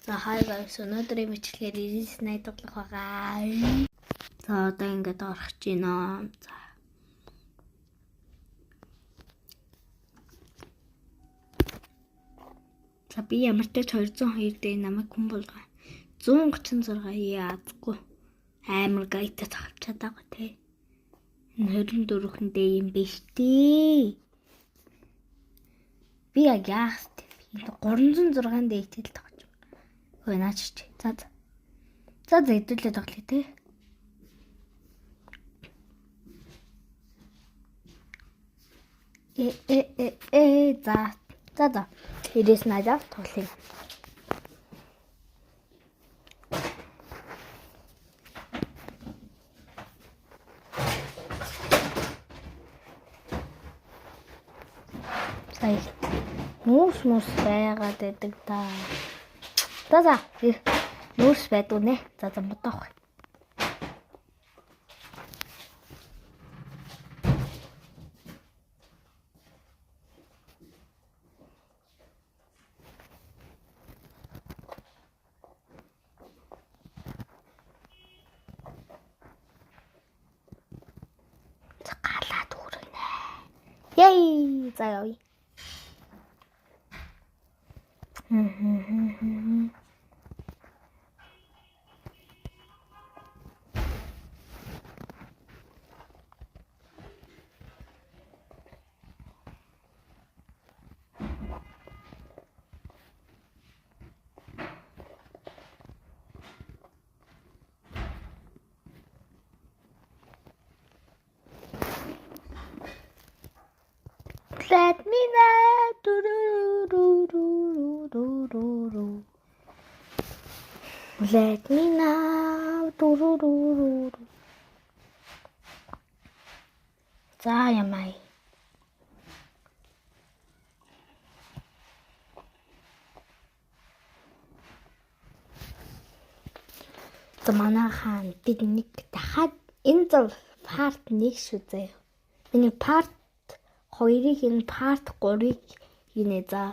За, hi guys, өнөөдрийн бичлэгээр 99 тоглох байгаа. За, одоо ингээд орох гэж байна. За. За, би ямар ч тач 202 дээр намайг хүн болгоо. 136 яазгүй. Амар гайтай тоглож чадаагүй те. Энэ 24 дээр юм биш дээ. Би яг яах вэ? 306 дээр итгэл тоглож байна. Хөөе, наач чи. За за. За за, хэдүүлээ тоглоё те. Э э э э, за. За за. 99-аар тоглоё. За, нүүрс мүс байгаад байдаг да. За за. Нүүрс байдгүй нэ. За за, модоох. За, галаад хүргэнэ. Yay! За, явъя. Мм. Let me know. Ду-ду-ду-ду-ду-ду-ду. Let me know. Ду-ду-ду-ду. За, ямай. За, манайхан, бид нэг дахиад энэ зур part 1 шүү заяа. Миний part 2-ыг, энэ part 3-ыг хийнэ, за.